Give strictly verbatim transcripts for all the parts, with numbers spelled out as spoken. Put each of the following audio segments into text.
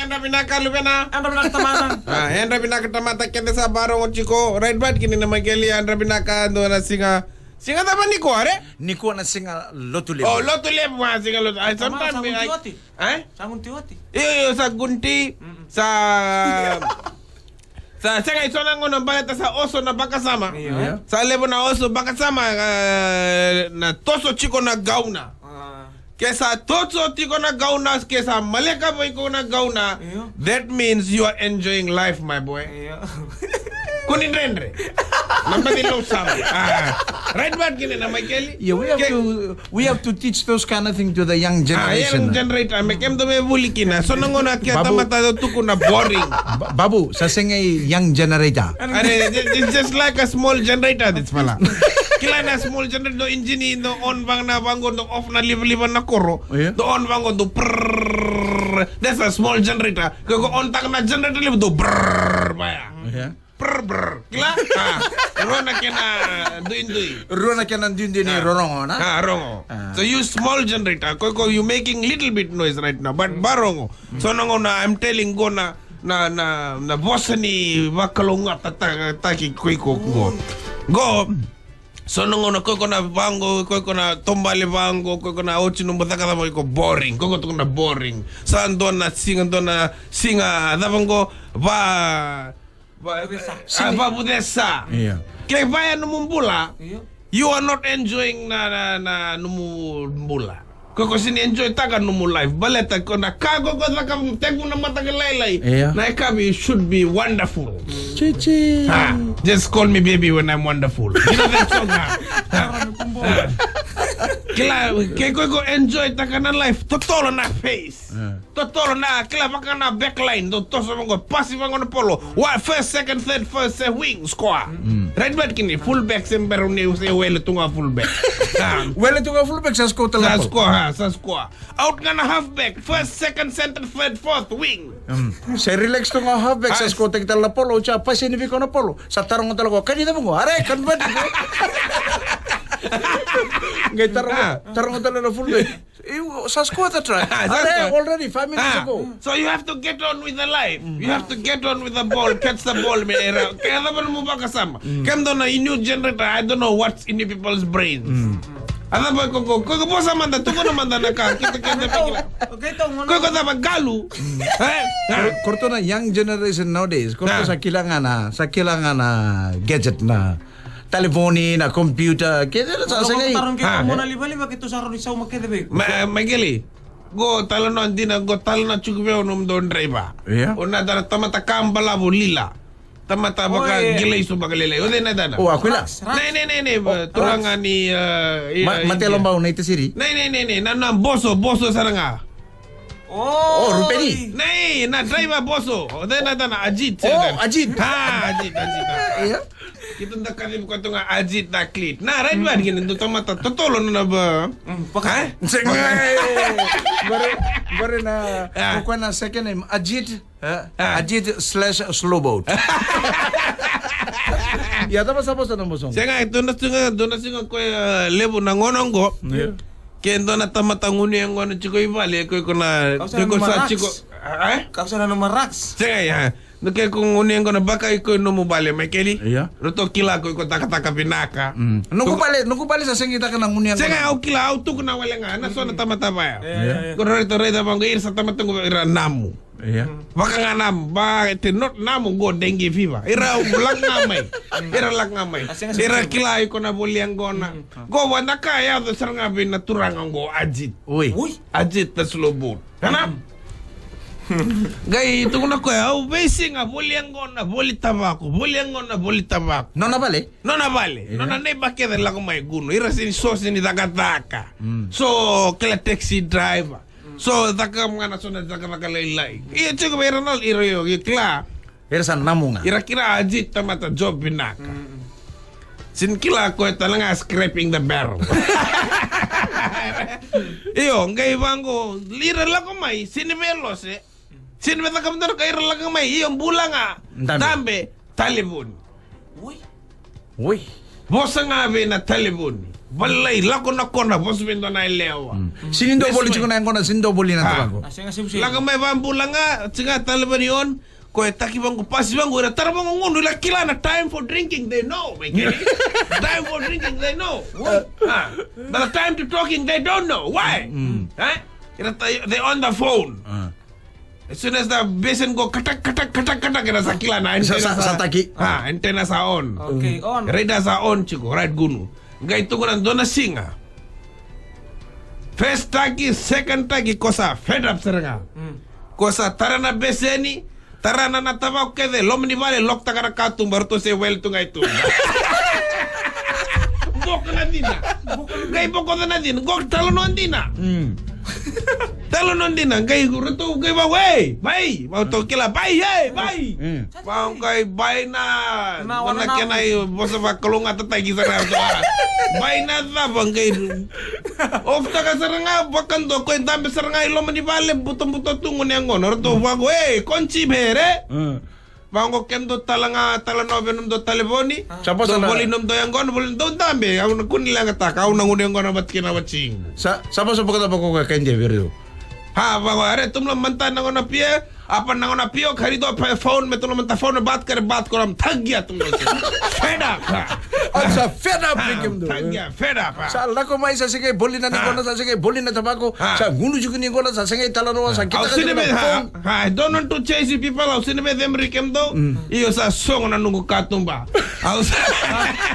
Yadra vinaka luvena. Yadra vinaka tamata. A, yadra vinaka tamata kece sa vakarorogo tiko. Right, but kina na Maikeli, yadra vinaka, dua na siga. Siga cava nikua, re? Nikua na siga Lotulevu. O, Lotulevu, a, siga Lotu. Ai, sometimes sa gunti oti. Ai? Sa gunti oti. Io, io, sa gunti. Sa, sa sega, i so na gauna baleta sa oso na vakasama. Io. Sa levu na oso vakasama, e, na toso tiko na gauna. A. Ke sa toso tiko na gauna, ke sa maleka vei iko na gauna, io, that means you are enjoying life, my boy. Io. Kua ni dredre. Na baci lou sala. A. Right, but kina na Maikeli. Yeah, we have to, we have to teach those kind of thing to the young generation. A, young generator. Me kemudou me vuli kina. So na gauna ke tamata tukuna boring. Babu, sa sega i young generator. Are, it's just like a small generator, this fella. Kila na small generator, dou injini, dou on vaqo na vaqo, dou off na livaliva na koro. Io. Dou on vaqo, dou prrrr. That's a small generator. Ke o on taka na generator levu, dou prrrr, vaya. Io. Brr, brr. Kila? A, rua na kena duidui. Rua na kena duidui ni rorogo, na? A, rogo. A. So you small generator, ko, ko, you making little bit noise right now, but varogo. So na gauna, I'm telling, qo na, na, na, na vosa ni vakalougatataki ko iko qo. Qo, so na gauna ko iko na vaqo, ko iko na taubale vaqo, ko iko na oti nomu cakacaka, iko boring, ko iko tukuna boring. Sa dua na siga, dua na siga, cava qo, va, Va-, vucesa. A, vavucesa. Io. Ke vaya nomu bula, io, you are not enjoying na, na, na nomu bula. Ko, ko sini enjoy taka nomu life. Baleta ko na ka ko, ko caka tekivu na mataka lailai. Io. Na yakavi should be wonderful. Chichi. A, just call me baby when I'm wonderful. You know that song, ha? A. A. Kila, ke ko, ko enjoy taka na life, totolo na face. A. Totolo na, kila, vaka na back line, dou toso vaqo, pasi vaqo na polo. Wa, first, second, third, first, se wing, score. Mm. Right back kina, full back, se bera ni se wele tu ga full back. A. Wele tu ga full back, sa score tale na polo. Sa score, ha, sa score. Out ga na half back, first, second, center, third, fourth, wing. Mm. Se relax tu ga half back, sa score taki tale na polo, oti ya pasi ni viko na polo. Sa taroga tale qo, kani cava qo, are, convert qo. Qai taroga, taroga tale na full back. You sa score the try. A, sa score. Already, five minutes ago. So you have to get on with the life. You have to get on with the ball, catch the ball, me era. Ke cava nomu vakasama. Kemudou na new generator, I don't know what's in people's brains. A cava ko, ko, ko, ko vosa mada, tukuna mada na ka, kita, kita, kita. Ko, ko cava galu. E? A. Ko, ko ratou na young generation nowadays. Ko ratou sa kila ga na, sa kila ga na gadget na. Talevoni, na computer, kece na sa sega i. Mo na livaliva keitou sa rawa ni sauma kece vei iko. Ma, Maikeli, qo talanoa dina, qo talanoa tiko vei au nomudou draiva. Io. O na dana tamata ka balavu lila. Tamata vakaqilaiso vakalailai. O cei na dana? O Akuila. Nei, nei, nei, nei, turaga ni, e, Mate Lobau na iTaukei. Nei, nei, nei, nei, na, na boso, boso sara ga. O Rupeni. Nei, na draiva boso. O cei na dana? Ajit. O, Ajit. A, Ajit, Ajit. Io. Keitou da kacivi koya tu ga Ajit da Clit. Na, right, right, kina dou tamata totolo na va. Mm, vaka. E? Sega. Qori, qori na, ko koya na second name, Ajit. E? A. Ajit slash Slowboat. Ia, cava sa vosa na vosa? Sega, dua na siga, dua na siga koya levu na gauna qo. Io. Ke dua na tamata gunu yaqona tiko i vale, ko iko na, ko iko sa tiko. E? Kau sa na numa raks. Sega, ia. No ke ko gunu yaqona vaka iko i nomu vale, Maikeli. Io. Ratou kila ko iko takataka vinaka. Mm. Noqu vale, noqu vale sa sega ni taka na gunu yaqona. Sega, au kila, au tukuna wale ga, na so na tamata vaya. Io, io, io. Ko ratou raica vaqo, ira sa tamata qo ira namu. Io. Vaka ga namu, but not namu qo dengue fever. Ira lako ga mai. Ira lako ga mai. Ira kila iko na voli yaqona. Qo vua na ka e yaco sara ga vei na turaga qo, Ajit. Oi. Ajit the Slowboat. Kana? Qai tukuna koya, au veisiga voli yaqona, voli tavako, voli yaqona, voli tavako. Nona vale? Nona vale. Io. Nona neiba kece lako mai gunu. Ira sini so sini cakacaka. Mm. So kila taxi driver. So caka ga na so na cakacaka lailai. Ia tiko vei ira na, ira io, io kila. Era sa namu ga. Ira kila Ajit tamata job vinaka. Mm. Sini kila koya tale ga scraping the barrel. Io, qai vaqo, ira lako mai, sini veilose. Sini veicaka mada na ka, ira lako mai, io, bula ga. Dabe. Dabe, talevoni. Oi. Oi. Vosa ga vei na talevoni. Valelai, lako na kona, vosa vei dua na yalewa. Sini dua voli tiko na yaqona, sini dua voli na tavako. Lako mai vabula ga, tiko ga talevoni on. Ko e taki vaqo, pasi vaqo, ira tara vaqo gunu, ira kila na time for drinking, they know, mai keri. Time for drinking, they know. But the time to talking, they don't know. Why? Ira ta, they on the phone. As soon as the basin go katak, katak, katak, katak, ira sa kila na antenna sa, sa taki. Antenna sa on. Okay, on. Radar sa on, tiko, right gunu. Qai tukuna dua na siga. First taki, second taki, ko sa fed up sara ga. Ko sa tara na beseni, tara na tavako kece, loma ni vale, lock taka na katuba, ratou se wele tu ga i tuba. Boko na cina. Qai boko na cina, qo talanoa dina. Talanoa dina, qai ratou qai vau, ei, bai, vau tou kila, bai, ei, bai. Vaqo i bai na, na kena i vosa vakalougatataki sara tu. Bai na cava qai. Oftaka sara ga vakadua ko i dabe sara ga i loma ni vale butobuto tu gone yaqona. Ratou vaqo, ei, konci bere. Vaqo kemudou tala ga talanoa vei nomudou talevoni. Sa vosa na voli nomudou yaqona, voli nomudou dabe. Au na kua ni leqataka, au na gone yaqona vata kei na watiqu. Sa, sa vosa vakacava ko koya kai Devi riu. Ha, vaqo, are tumula manta na gona pie. Apa na gona pio, kari do pa phone, me tolo manta phone, bat kare bat koram, tagia tu mo. Fed up. Au sa fed up ni kemudou. Tagia, fed up. Sa lako mai sa sega i boli na ni gona, sa sega i boli na tavako, sa gunu juku ni gona, sa sega i talanoa, sa kita ka sini me, ha, I don't want to chase you people, au sini me them ri kemudou. Io sa songo na nuku katuba. Au sa,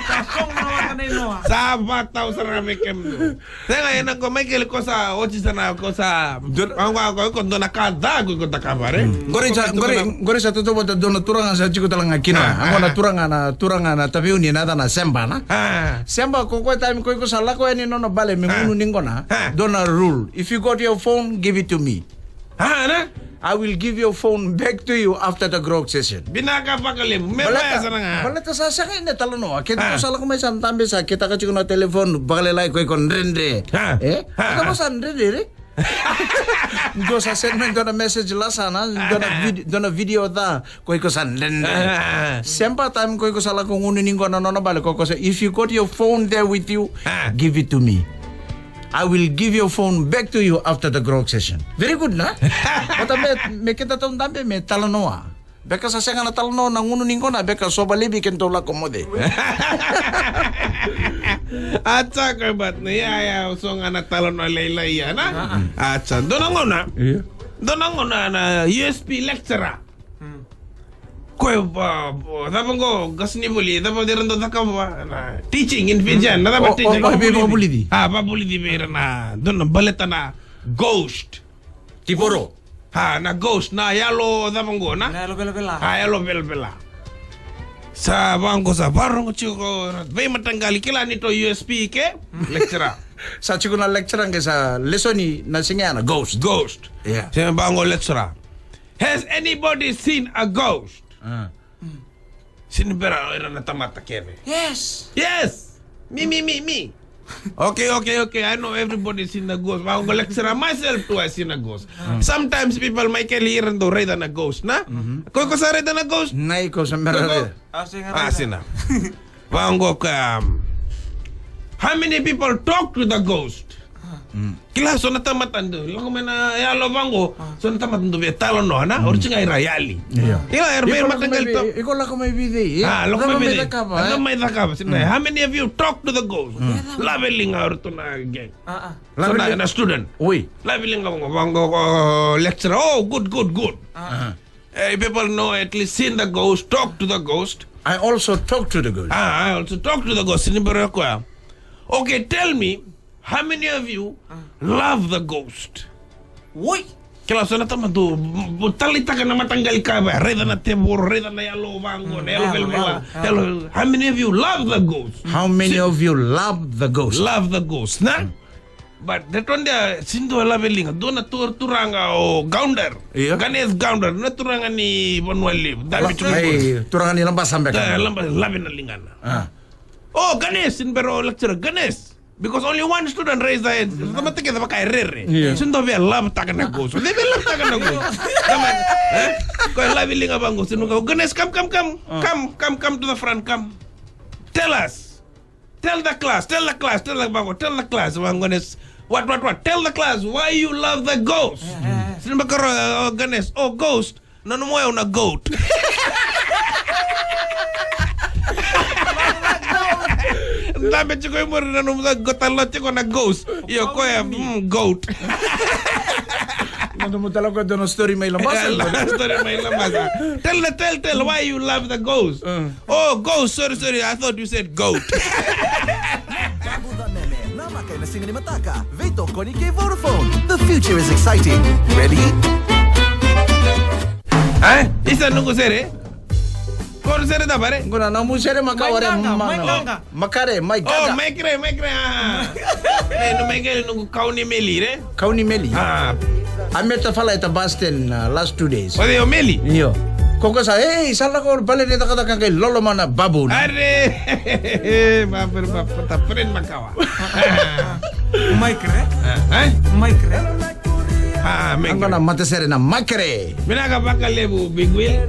sa songo na waka na inoa. Sa vata au sara me kemudou. Sega, ena ko Michael ko sa oti sana ko sa. Au ga ko ko dona ka da ko ko takava re. Qori sa, qori, qori sa toto vata dona turaga sa tiko tala ga kina. Au na turaga na, turaga na taviuni na da na Semba na. Semba ko ko time ko ko sa lako yani nona bale me gunu ni gona. Dona rule. If you got your phone, give it to me. Ah, na? I will give your phone back to you after the grog session. Vinaka vakalevu. Me vaya sana ga. Baleta sa sega ina talanoa. Keda ko sa lako mai sa dabe sa kitaka tiko na telefoni vakalailai ko iko dredre. E? Ka ko sa dredre re? Dua sa send mai dua na message la sana, dua na video, dua na video ca ko iko sa dredre. Semba time ko iko sa lako gunu ni gona nona bale ko ko sa, if you got your phone there with you, give it to me. I will give your phone back to you after the grog session. Very good, na? Vata me, me keda tau dabe me talanoa. Beka sa sega na talanoa na gunu ni gona, beka sova levi ken tau lako moce. Acha ko bat na, ia, ia, so ga na talanoa lailai, ia, na? Acha, dona gona. Dona gona na U S P lecturer. Ko e, a, cava qo, qasenivuli, cava dei ra dau cakava, na teaching in Fijian, na cava teaching, vakavulici. A, vakavulici vei ira na, dua na baleta na ghost. Tivoro. A, na ghost, na yalo cava qo, na? Na yalo velavela. A, yalo velavela. Sa vaqo sa varogo tiko, veimataqali kila ni to U S P ke, lecturer. Sa tiko na lecturer qai sa lesoni na siga ya na ghost. Ghost. Yeah. Sa vaqo lecturer. Has anybody seen a ghost? Sini bera ira na tamata keve. Yes. Yes. Me, me, me, me. Okay, okay, okay. I know everybody seen a ghost. Vaqo lecturer, myself too, I seen a ghost. Sometimes people mai keli ira dau raica na ghost, na? Ko iko sa raica na ghost? Na iko sa mera raica. A, sina. Vaqo ka, um, how many people talk to the ghost? Kila so na tamata dau lako mai na yalo vaqo. So na tamata dau via talanoa na, ori tiko ga ira yali. Kila era veimataqali. Iko lako mai vei cei? A, lako mai vei cei? Cava mai cakava? Sina, how many of you talk to the ghost? Lave liga ori tu na gang. So na, na student. Oi. Lave liga vaqo, vaqo, lecturer. Oh, good, good, good. Hey, people know at least seen the ghost, talk to the ghost. I also talk to the ghost. Ah, I also talk to the ghost. Ni bera koya. Okay, tell me, how many of you love the ghost? Oi. Kila so na tamata dau taleitaka na mataqali ka vaya, raica na tevoro, raica na yalo vaqo, na yalo velavela. Yalo, how many of you love the ghost? How many of you love the ghost? Love the ghost, na? But de todia, sini dua lave liga, dua na tur-, turaga o Gaundar. Io. Ganesh Gaundar, na turaga ni Vanua Levu. Dabe tu. Turaga ni Labasa beka. Laba, lave na ligana. Oh, Ganesh, sini bera o lecturer, Ganesh. Because only one student raised their hand. Tamata kece vaka e rere. Io. Sini dua via love taka na ghost. Dua via love taka na ghost. Ko lave liga vaqo, sini dua, Ganesh, come, come, come. Come, come, come to the front, come. Tell us. Tell the class, tell the class, tell the bako, tell the class. Wa Ganes, what, what, what? Tell the class why you love the ghost. Sini bakaro, uh, Ganes, oh, ghost. Nanu moya una goat. Dabe tiko i muri nanu moya goat, talo tiko na ghost. Io koya, mm, goat. Nanu moya talo koya dua na story mai Labasa. Story mai Labasa. Tell the, tell, tell why you love the ghost. Mm. Oh, ghost, sorry, sorry, I thought you said goat. Tabu the meme. Namaka ena siga ni mataka. Veitokoni kei Vodafone. The future is exciting. Ready? Eh? Isa noqu sere? Ko na sere cava re? Qo na nomu sere makawa re. Mai Gaga, ma-, mai Gaga. Makare, mai Gaga. Oh, Maikre, Maikre, ah. Eh, no Maikre, noqu kau ni meli re. Kau ni meli. Ah. A meta fala e ta bus stand, uh, last two days. O cei o meli? Io. Ko ko sa, hey, sa lako bale ni cakacaka qai lolo mana babu. Are, babu, babu, ta friend makawa. Maikre? Ah, eh? Maikre? Ah, Maikre. Qo na matasere na Maikre. Vinaka vakalevu, Big Wheel.